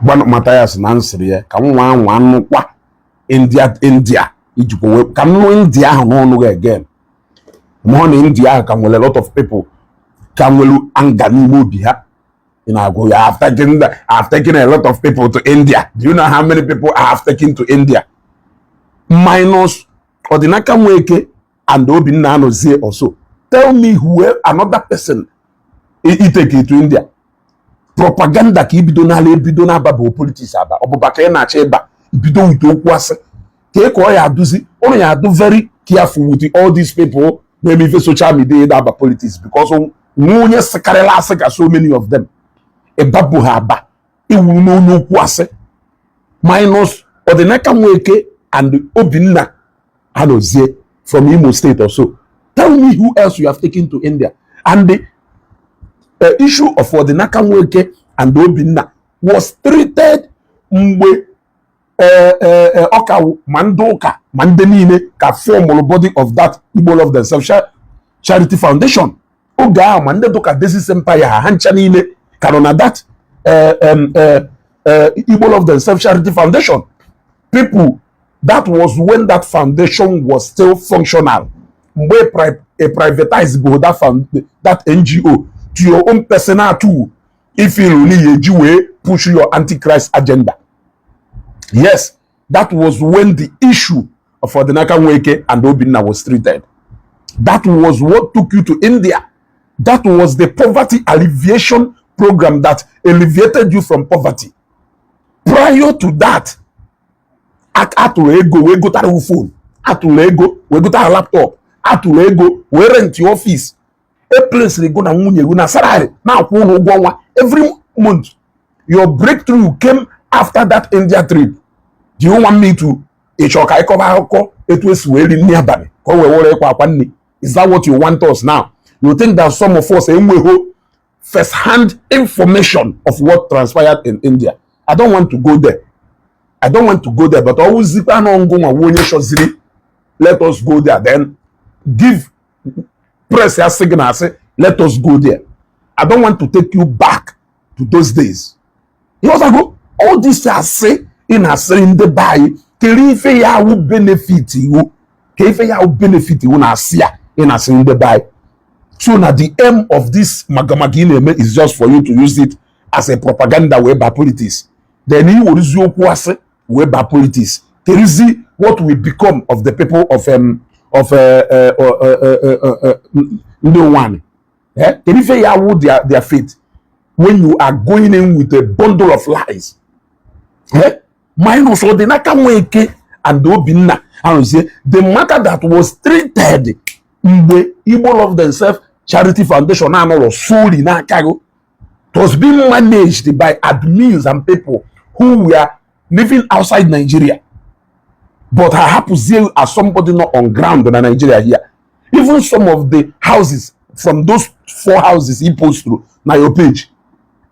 Gwa Mathias na nsịrị ya ka m nwa anwa nnukwa India, India ijikwa wee ka m nụ India ahụ n'ọnụ gị again. Mụọ na India ahụ ka nwere a lot of people ka nwere anger n'ime obi ha. Ị na-agụ ya, I've taken a lot of people to India. Do you know how many people I have taken to India? Minus Odinaka Nweke and Obinna Anozie also. Tell me who another person I take to India. Propaganda ka ibido n'ala, ebido n'aba bụ politics, aba ọbụba ka ị na-achọ ịba, ibido with okwu asị ka ị ka ọ ya adụzi ụnụ ya adụ. Very careful with all these people na-eme ife social media ịda aba politics, because nwa onye sịkarịla asị ka so many of them ịbabụ ha aba iwuru n'onye okwu asị. Minus Odinaka Nweke and Obinna Anozie from Imo State or so, tell me who else you have taken to India. And the issue of Odinaka Nweke and Obinna was treated mgbe ọka ma ndị ụka ma ndị niile ka formụlụ body of that Igbo Love Themselves Charity Foundation. Oge ahụ ma ndị dụka Dezis Empire ha ncha niile ka nọ na that Igbo Love Themselves Charity Foundation. People, that was when that foundation was still functional. Mgbe e privatize bụ that NGO to your own personal tool, if you n'ihi eji wee push your antichrist agenda. Yes, that was when the issue of Odinaka Nweke and Obinna was treated. That was what took you to India. That was the poverty alleviation program that alleviated you from poverty. Prior to that, atụrụ ego wee gotara phone, atụrụ ego wee gotara laptop, atụrụ ego wee rent office, eplesịrị go na nwunye gị na salary na-akwụ ụlọ ụgwọ ọnwa every month. Your breakthrough came after that India trip. Do you want me to ịchọ ka ịkọba akụkọ etu esi wee ri nri abalị ka o wee were ịkwa akwa nri? Is that what you want us now? You think that some of us enweghị first hand information of what transpired in India? I don't want to go there, I don't want to go there, but ọwụzikwa na ngụ nwa onye chọziri, let us go there. Then give press ya signal, say let us go there. I don't want to take you back to those days. Ịghọtago? All this asị ị na-asịrị ndị be anyị, kere ife ya awụ benefit iwu, ka ife ya awụ benefit iwu na-asị ya ị na-asịrị ndị be anyị. So na the aim of this magamaga ị na-eme is just for you to use it as a propaganda wee ba politics. Then ị werezi okwu asị wee ba politics, kerizi what will become of the people of ndị nwanyị, eh? Kedu ife ya awụ their fate when you are going in with a bundle of lies, eh? Minus Odinaka Nweke and Obinna Anozie, the matter that was treated mgbe Igbo Love Themselves Charity Foundation anọrọ solely n'aka gị. It was being managed by admins and people who were living outside Nigeria, but ha hapụzie as somebody not on ground na Nigeria here. Even some of the houses from those four houses he post through na your page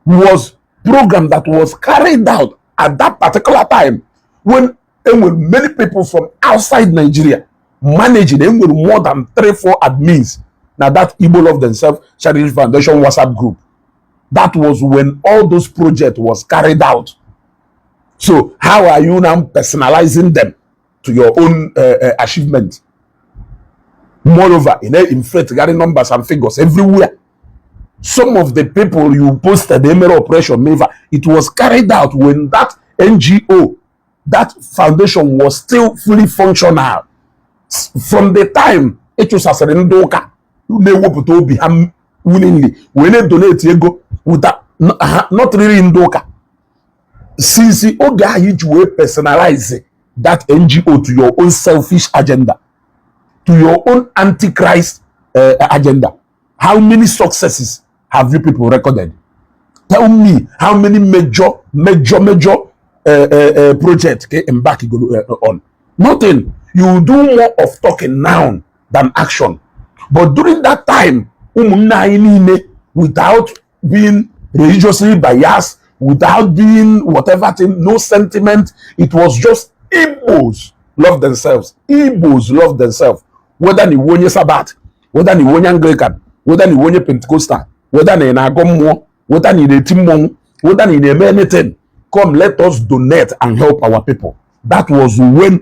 was program that was carried out at that particular time when enwere many people from outside Nigeria managing. Enwere more than three, four admins na that Igbo Love Themselves Charity Foundation WhatsApp group. That was when all those projects was carried out. So how are you now personalizing them to your own achievement? Moreover, in inflate getting numbers and figures everywhere. Some of the people you posted, the Emere operation Meva, it was carried out when that NGO, that foundation was still fully functional. From the time ịchụsasịrị ndị ụka na-ewepụta obi ha willingly wee na-donate ego without not really ndị ụka, since oge ahụ iji wee personalize that NGO to your own selfish agenda, to your own antichrist agenda, how many successes have you people recorded? Tell me how many major, major, major project ka embark on. Nothing. You do more of talking now than action. But during that time, ụmụnne anyị niile, without being religiously biased, without being whatever thing, no sentiment, it was just Igbos love themselves, Igbos love themselves, whether na iwu onye Sabbath, whether na iwu onye Anglican, whether na iwu onye Pentecostal, whether na ị na-agọ mmụọ, whether na ị na-eti mmọnwụ, whether na ị na-eme anything. Come, let us donate and help our people. That was when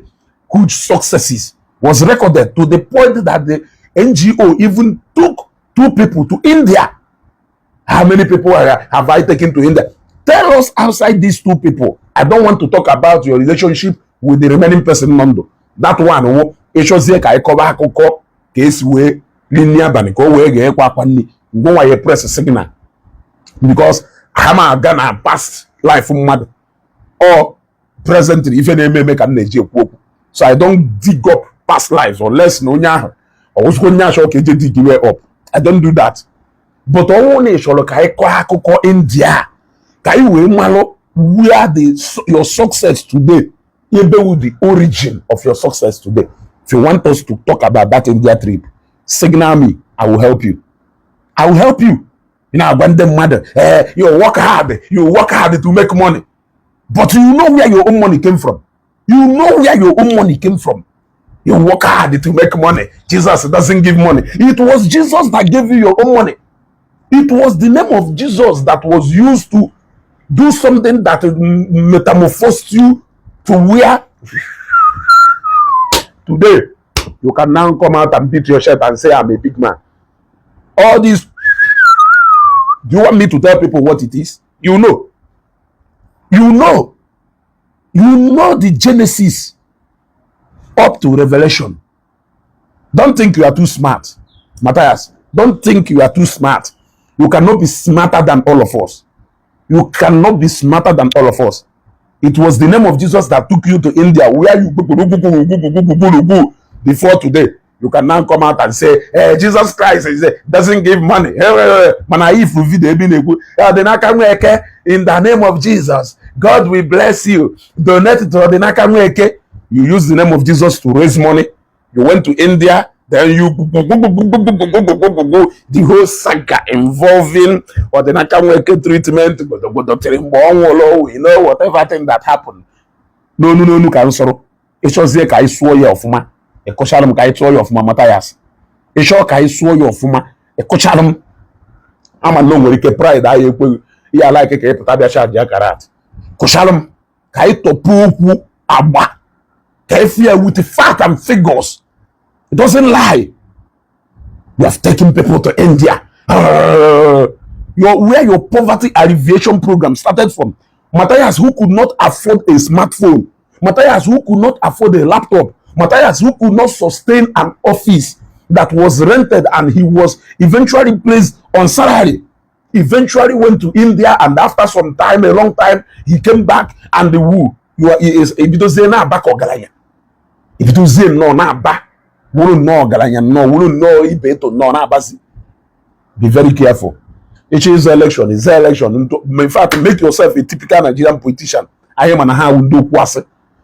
huge successes was recorded, to the point that the NGO even took two people to India. How many people have I taken to India? Tell us outside these two people. I don't want to talk about your relationship with the remaining person nọ. That one wo ịchọzie ka anyị kọba akụkọ ka esi wee ri nri abalị ka o wee ga-ekwe akwa nri ngwa ya press signal, because ha ma aga na past life mmadụ or presently ife na-eme eme ka m na-eji ekwu okwu. So I don't dig up past lives unless na onye ahụ ọwụzikwa onye achọ ka eje dig way up. I don't do that. But ọnwụ na ị chọrọ ka anyị kọọ akụkọ India ka anyị wee malụ where the your success today, ebe wu the origin of your success today. If you want us to talk about that India trip, signal me. I will help you. I will help you. Ị na-agwa ndị mmadụ, eh, you work hard, you work hard to make money, but you know where your own money came from? You know where your own money came from? You work hard to make money. Jesus doesn't give money. It was Jesus that gave you your own money. It was the name of Jesus that was used to do something that metamorphosed you to where today you can now come out and beat your shirt and say, "I'm a big man." All these, do you want me to tell people what it is? You know, you know, you know the genesis up to Revelation. Don't think you are too smart, Matthias. Don't think you are too smart. You cannot be smarter than all of us. You cannot be smarter than all of us. It was the name of Jesus that took you to India, where you before today you can now come out and say, "Hey, Jesus Christ doesn't give money." Mana if video ebe ị na-ekwu Ọdịnaka Nweke, "In the name of Jesus, God will bless you, donate to Ọdịnaka Nweke." You use the name of Jesus to raise money. You went to India, then you the whole saga involving Ọdịnaka Nweke treatment gbodogbodo tiri mgbe ọ nwụrụ. We know whatever thing that happened. N'onu n'onu ka m sọrọ ịchọzie ka anyị sụọ ya ọfụma, ịkụchara m ka anyị tụọ ya ọfụma. Mathias, ịchọọ ka anyị sụọ ya ọfụma, ịkụchara m. Ama na o nwere ike pride anyị ekweghị ihe ala ike ka ị pụta bịa charge ya karat. Kụchara m ka anyị tọpụ okwu agba ka efi ya with fact and figures. It doesn't lie. You have taken people to India. Your where your poverty alleviation program started from. Matthias, who could not afford a smartphone, Matthias, who could not afford a laptop, Matthias, who could not sustain an office that was rented and he was eventually placed on salary, eventually went to India, and after some time, a long time, he came back and the woo you are he is ebidozie na-aba ka ọgaranya, ebidozie nnọọ na-aba wuru nnọọ ọgaranya nnọọ wuru nnọọ ibe eto nnọọ na-abazi. Be very careful. Ịchọ ịzọ election, ịzọ election. In fact, make yourself a typical Nigerian politician. Anyị mana ha awụ ndị okwu asị,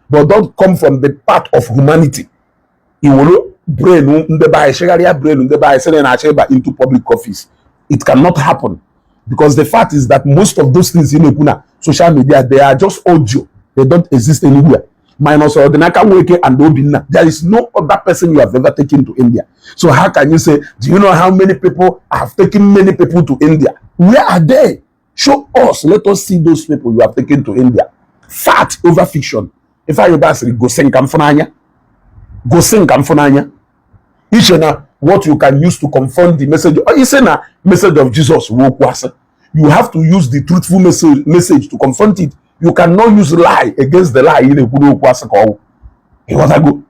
but don't come from the path of humanity. Iwere brain ndị be anyị chegharịa brain ndị be anyị sị na ị na-achọ ịba into public office. It cannot happen, because the fact is that most of those things ị na-ekwu na social media, they are just audio. They don't exist anywhere, minus Odinaka Nweke and Obinna. There is no other person you have ever taken to India. So how can you say, "Do you know how many people I have taken?" Many people to India, where are they? Show us. Let us see those people you have taken to India. Fact over fiction. Ife Ayọba sịrị gosi nka mfụnanya, gosi nka mfụnanya iche na what you can use to confirm the message. Ọ isi na message of Jesus wụ okwu asị. You have to use the truthful message to confront it. You cannot use lie against the lie. Ị na-ekwu n'okwu asị ka ọwụ. Ịghọtago?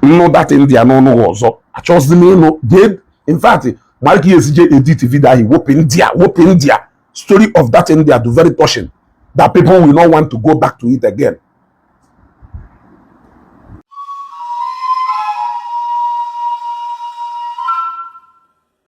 Nnụ that India n'ọnụ ọzọ achọghịzi m ịnụ. Jee, in fact, mara ka ihe esi jee edit video ahụ, wepụ India, wepụ India. Story of that India do very touching that people will not want to go back to it again.